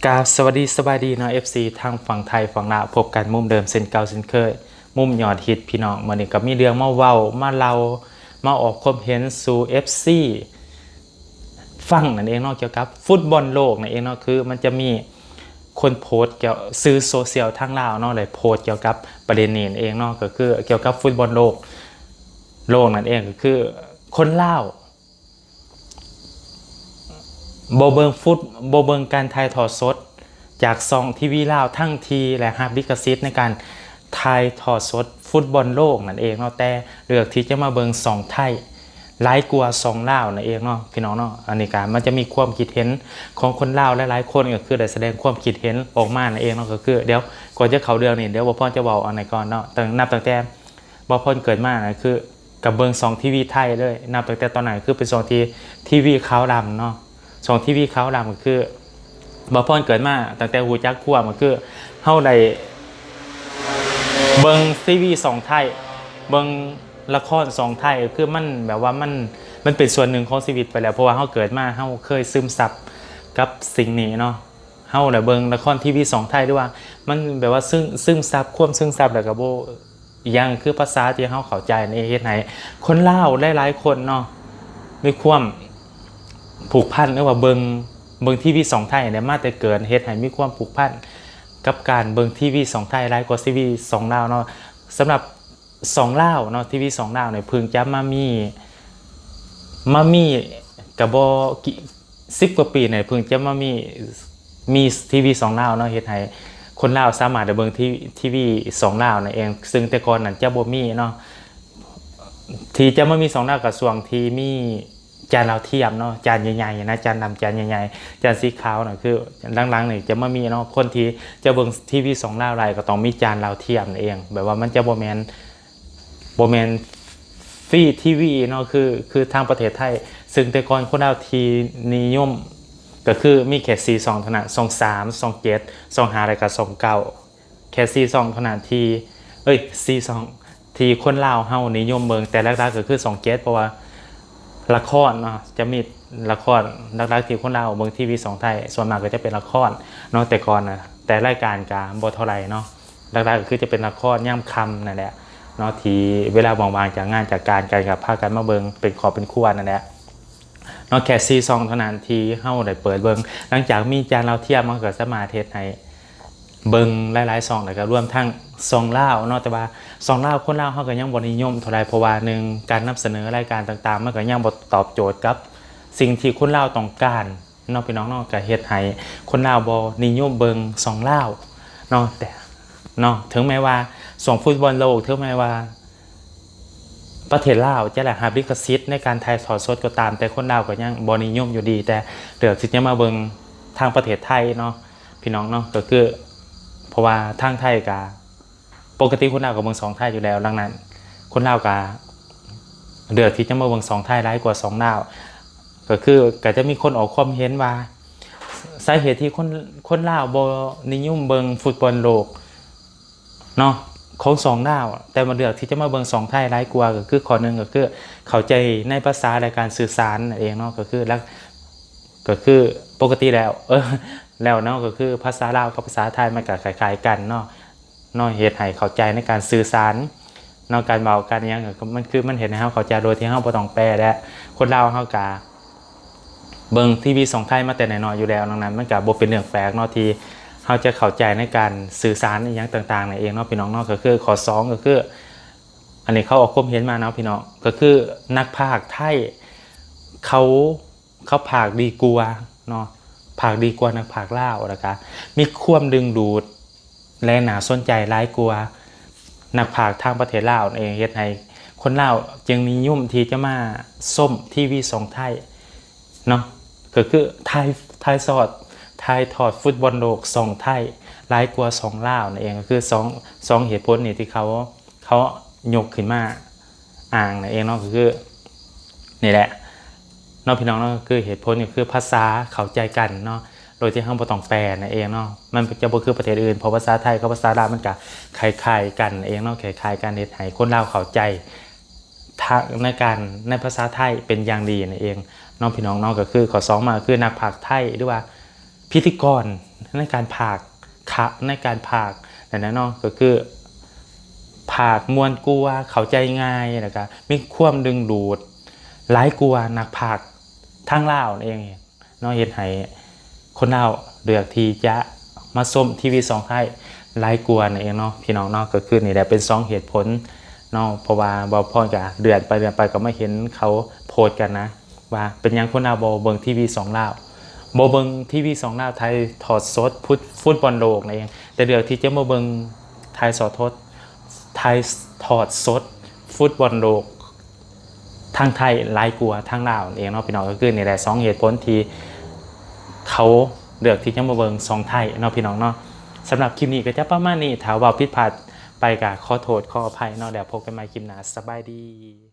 ກາບສະຫວັດດີສະບາຍດີເນາະ ເອັຟຊີ ທັງຝັ່ງໄທຝັ່ງລາວ ພົບກັນມຸມເດີມເຊັ່ນເກົ່າເຊັ່ນເຄີຍ ມຸມຍອດຮິດພີ່ນ້ອງ. ມື້ນີ້ກໍມີເລື່ອງມາເວົ້າມາເລົ່າ ມາອອກຄວາມເຫັນສູ່ ເອັຟຊີ ຟັງນັ້ນເອງເນາະ ກ່ຽວກັບຟຸດບອນໂລກນັ້ນເອງເນາະ. ຄືມັນຈະມີຄົນໂພສກ່ຽວ ສື່ໂຊຊຽວທາງລາວເນາະ ໄດ້ໂພສກ່ຽວກັບປະເດັນນີ້ນັ້ນເອງເນາະ ກໍຄືກ່ຽວກັບຟຸດບອນໂລກ ໂລກນັ້ນເອງ ກໍຄືຄົນລາວ ບໍ່ເບິ່ງຟຸດ ບໍ່ເບິ່ງການຖ່າຍທອດສົດຈາກຊ່ອງທີວີລາວທັງທີ່ ແລະ ຮັບລິຂະສິດໃນການຖ່າຍທອດສົດຟຸດບອນໂລກນັ້ນເອງເນາະ, ແຕ່ເລືອກທີ່ຈະມາເບິ່ງຊ່ອງໄທຫຼາຍກວ່າຊ່ອງລາວນັ້ນເອງເນາະ ພີ່ນ້ອງເນາະ. ອັນນີ້ກະມັນຈະມີຄວາມຄິດເຫັນຂອງຄົນລາວຫຼາຍໆຄົນ ກໍຄືໄດ້ສະແດງຄວາມຄິດເຫັນອອກມານັ້ນເອງເນາະ. ກໍຄືດຽວກ່ອນຈະເຂົ້າເລື່ອງນີ້ ດຽວບ່າວພອນຈະເວົ້າອັນນີ້ກ່ອນເນາະ. ຕັ້ງ ນັບຕັ້ງແຕ່ບ່າວພອນເກີດມານະ ຄື ກໍເບິ່ງຊ່ອງທີວີໄທເລີຍ ນັບຕັ້ງແຕ່ຕອນນັ້ນ ຄືເປັນຊ່ອງທີ່ ທີວີຂາວດຳເນາະ. ຊ່ອງທີວີຂາວດຳ ກໍຄືບ່າວພອນເກີດມາ ຕັ້ງແຕ່ຮູ້ຈັກຄວາມ ກໍຄືເຮົາໄດ້ເບິ່ງທີວີຊ່ອງໄທ ເບິ່ງລະຄອນຊ່ອງໄທ ກໍຄືມັນແບບວ່າມັນ ມັນເປັນສ່ວນໜຶ່ງຂອງຊີວິດໄປແລ້ວ ເພາະວ່າເຮົາເກີດມາ ເຮົາເຄີຍຊຶມຊັບກັບສິ່ງນີ້ເນາະ. ເຮົາລະເບິ່ງລະຄອນທີວີຊ່ອງໄທ ຫຼືວ່າມັນແບບວ່າຊຶມ ຊຶມຊັບ ຄວາມຊຶມຊັບ ແລ້ວກໍບໍ່ອີ່ຫຍັງ ຄືພາສາທີ່ເຮົາເຂົ້າໃຈນີ້ ເຮັດໃຫ້ຄົນລາວຫຼາຍໆຄົນເນາະ ມີຄວາມຜູກພັນ ຫຼືວ່າເບິ່ງ ເບິ່ງທີວີຊ່ອງໄທນີ້ມາແຕ່ເກີດ ເຮັດໃຫ້ມີຄວາມຜູກພັນກັບການເບິ່ງທີວີຊ່ອງໄທຫຼາຍກວ່າທີວີຊ່ອງລາວເນາະ. ສຳລັບ ຊ່ອງລາວເນາະ ທີວີຊ່ອງລາວນີ້ເພິ່ງຈະມາມີ ມາມີກະບໍ່ກີ່ ສິບກວ່າປີນີ້ ເພິ່ງຈະມາມີ ມີທີວີຊ່ອງລາວເນາະ ເຮັດໃຫ້ຄົນລາວສາມາດໄດ້ເບິ່ງທີ ທີວີຊ່ອງລາວນັ້ນເອງ. ຊຶ່ງແຕ່ກ່ອນນັ້ນຈະບໍ່ມີເນາະ ທີ່ຈະມາມີຊ່ອງລາວ ກະຊ່ວງທີ່ມີ ຈານດາວທຽມເນາະ ຈານໃຫຍ່ໆນະ ຈານດຳ ຈານໃຫຍ່ໆ ຈານສີຂາວນະ. ຄືຫຼັງໆນີ້ຈະມາມີເນາະ ຄົນທີ່ຈະເບິ່ງທີວີຊ່ອງລາວໄດ້ ກໍຕ້ອງມີຈານດາວທຽມນັ້ນເອງ ແບບວ່າມັນຈະບໍ່ແມ່ນ ບໍ່ແມ່ນຟຣີທີວີເນາະ ຄື ຄືທາງປະເທດໄທ. ຊຶ່ງແຕ່ກ່ອນຄົນລາວທີ່ນິຍົມ ກໍຄືມີແຄ່ສີ່ຊ່ອງເທົ່ານັ້ນ ຊ່ອງສາມ ຊ່ອງເຈັດ ຊ່ອງຫ້າ ແລ້ວກໍຊ່ອງເກົ້າ ແຄ່ສີ່ຊ່ອງເທົ່ານັ້ນທີ່ ເອີຍ ສີ່ຊ່ອງທີ່ຄົນລາວເຮົານິຍົມເບິ່ງ. ແຕ່ຫຼັກໆກໍຄືຊ່ອງເຈັດ ເພາະວ່າລະຄອນເນາະ ຈະມີລະຄອນຫຼັກໆທີ່ຄົນລາວເບິ່ງທີວີຊ່ອງໄທ ສ່ວນມາກກໍຈະເປັນລະຄອນເນາະ ແຕ່ກ່ອນນະ ແຕ່ລາຍການກໍບໍ່ເທົ່າໃດເນາະ. ຫຼັກໆກໍຄືຈະເປັນລະຄອນຍາມຄ່ຳນັ້ນແຫຼະເນາະ ທີ່ເວລາວ່າງໆຈາກງານຈາກການ ກໍພາກັນມາເບິ່ງເປັນຄອບເປັນຄົວນັ້ນແຫຼະ ເນາະ ແຄ່ສີ່ຊ່ອງເທົ່ານັ້ນທີ່ເຮົາໄດ້ເປີດເບິ່ງ. ຫຼັງຈາກມີຈານດາວທຽມ ມັນກໍສາມາດເຮັດໃຫ້ເບິ່ງຫຼາຍໆຊ່ອງ ແລ້ວກໍລວມທັງຊ່ອງລາວເນາະ. ແຕ່ວ່າຊ່ອງລາວ ຄົນລາວເຮົາກໍຍັງບໍ່ນິຍົມເທົ່າໃດ ເພາະວ່າໜຶ່ງ ການນຳສະເໜີລາຍການຕ່າງໆ ມັນກໍຍັງບໍ່ຕອບໂຈດກັບສິ່ງທີ່ຄົນລາວຕ້ອງການເນາະ ພີ່ນ້ອງເນາະ. ກໍເຮັດໃຫ້ຄົນລາວບໍ່ນິຍົມເບິ່ງຊ່ອງລາວເນາະ ແຕ່ ເນາະ ເຖິງແມ້ວ່າຊ່ວງຟຸດບອນໂລກ ເຖິງແມ້ວ່າປະເທດລາວຈະໄດ້ຮັບລິຂະສິດໃນການຖ່າຍທອດສົດກໍຕາມ ແຕ່ຄົນລາວກໍຍັງບໍ່ນິຍົມຢູ່ດີ ແຕ່ເລືອກທີ່ຈະມາເບິ່ງທາງປະເທດໄທເນາະ ພີ່ນ້ອງເນາະ. ກໍຄື ເພາະວ່າທາງໄທກະ ປົກກະຕິຄົນລາວກໍເບິ່ງຊ່ອງໄທຢູ່ແລ້ວ ດັ່ງນັ້ນຄົນລາວກະເລືອກທີ່ຈະມາເບິ່ງຊ່ອງໄທຫຼາຍກວ່າຊ່ອງລາວ. ກໍຄື ກໍຈະມີຄົນອອກຄວາມເຫັນວ່າ ສາເຫດທີ່ຄົນ ຄົນລາວບໍ່ນິຍົມເບິ່ງຟຸດບອນໂລກ ເນາະ ຂອງຊ່ອງລາວ ແຕ່ວ່າເລືອກທີ່ຈະມາເບິ່ງຊ່ອງໄທຫຼາຍກວ່າ ກໍຄືຂໍ້ໜຶ່ງ ກໍຄືເຂົ້າໃຈໃນພາສາ ແລະ ການສື່ສານນັ້ນເອງເນາະ. ກໍຄືຫຼັກ ກໍຄືປົກກະຕິແລ້ວ ເອີ ແລ້ວເນາະ ກໍຄືພາສາລາວກັບພາສາໄທມັນກໍຄ້າຍໆກັນເນາະ ເນາະ ເຮັດໃຫ້ເຂົ້າໃຈໃນການສື່ສານ ເນາະ ການເວົ້າການຫຍັງ ມັນຄືມັນເຮັດໃຫ້ເຮົາເຂົ້າໃຈໂດຍທີ່ເຮົາບໍ່ຕ້ອງແປ ແລະ ຄົນລາວເຮົາກະເບິ່ງທີວີຊ່ອງໄທມາແຕ່ນ້ອຍໆຢູ່ແລ້ວ. ດັ່ງນັ້ນມັນກະບໍ່ເປັນເລື່ອງແປກເນາະ ທີ່ເຮົາຈະເຂົ້າໃຈໃນການສື່ສານອີ່ຫຍັງຕ່າງໆນັ້ນເອງເນາະ ພີ່ນ້ອງເນາະ. ກໍຄືຂໍ້ສອງ ກໍຄື ອັນນີ້ເຂົາອອກຄວາມເຫັນມາເນາະ ພີ່ນ້ອງ ກໍຄືນັກພາກໄທເຂົາ ເຂົາພາກດີກວ່າເນາະ ພາກດີກວ່ານັກພາກລາວ ແລ້ວກະມີຄວາມດຶງດູດ ແລະ ໜ້າສົນໃຈຫຼາຍກວ່ານັກພາກທາງປະເທດລາວນັ້ນເອງ. ເຮັດໃຫ້ຄົນລາວຈຶ່ງນິຍົມທີ່ຈະມາຊົມທີວີຊ່ອງໄທເນາະ ກໍຄືຖ່າຍ ຖ່າຍທອດ ຖ່າຍທອດຟຸດບອນໂລກຊ່ອງໄທຫຼາຍກວ່າຊ່ອງລາວນັ້ນເອງ. ກໍຄືສອງ ສອງເຫດຜົນນີ້ທີ່ເຂົາ ເຂົາຍົກຂຶ້ນມາອ້າງນັ້ນເອງເນາະ ກໍຄື ນີ້ແຫຼະເນາະ ພີ່ນ້ອງເນາະ. ຄືເຫດຜົນກໍຄືພາສາເຂົ້າໃຈກັນເນາະ ໂດຍທີ່ເຮົາບໍ່ຕ້ອງແປນັ້ນເອງເນາະ. ມັນຈະບໍ່ຄືປະເທດອື່ນ ເພາະພາສາໄທກັບພາສາລາວມັນກະຄ້າຍໆກັນເອງເນາະ ຄ້າຍໆກັນ ເຮັດໃຫ້ຄົນລາວເຂົ້າໃຈທາງ ໃນການ ໃນພາສາໄທເປັນຢ່າງດີນັ້ນເອງເນາະ ພີ່ນ້ອງເນາະ. ກໍຄືຂໍ້ສອງມາ ກໍຄືນັກພາກໄທ ຫຼືວ່າ ພິທີກອນໃນການພາກ ຂະ ໃນການພາກນັ້ນນະເນາະ ກໍຄືພາກມ່ວນກວ່າ ເຂົ້າໃຈງ່າຍ ແລ້ວກະມີຄວາມດຶງດູດຫຼາຍກວ່ານັກພາກທາງລາວນັ້ນເອງເນາະ ເຮັດໃຫ້ຄົນລາວເລືອກທີ່ຈະມາຊົມທີວີສອງໄທຫຼາຍກວ່ານັ້ນເອງເນາະ ພີ່ນ້ອງເນາະ. ກໍຄືນີ້ແຫຼະເປັນສອງເຫດຜົນເນາະ ເພາະວ່າບ່າວພອນກະເລື່ອນໄປເລື່ອນໄປ ກໍມາເຫັນເຂົາໂພສກັນນະ ວ່າເປັນຫຍັງຄົນລາວບໍ່ເບິ່ງທີວີສອງລາວ ບໍ່ເບິ່ງທີວີສອງລາວຖ່າຍທອດສົດຟຸດ ຟຸດບອນໂລກນັ້ນເອງ ແຕ່ເລືອກທີ່ຈະມາເບິ່ງຖ່າຍສອດທົດ ຖ່າຍທອດສົດຟຸດບອນໂລກທາງໄທຫຼາຍກວ່າທາງລາວນັ້ນເອງເນາະ ພີ່ນ້ອງ. ກໍຄືນີ້ແຫຼະສອງເຫດຜົນທີ່ເຂົາເລືອກທີ່ຈະມາເບິ່ງສອງໄທເນາະ ພີ່ນ້ອງເນາະ. ສຳລັບຄລິບນີ້ກໍຈະປະມານນີ້ ຖ້າເວົ້າຜິດພາດໄປກໍຂໍໂທດຂໍອະໄພເນາະ ແລ້ວພົບກັນໃໝ່ຄລິບໜ້າ ສະບາຍດີ.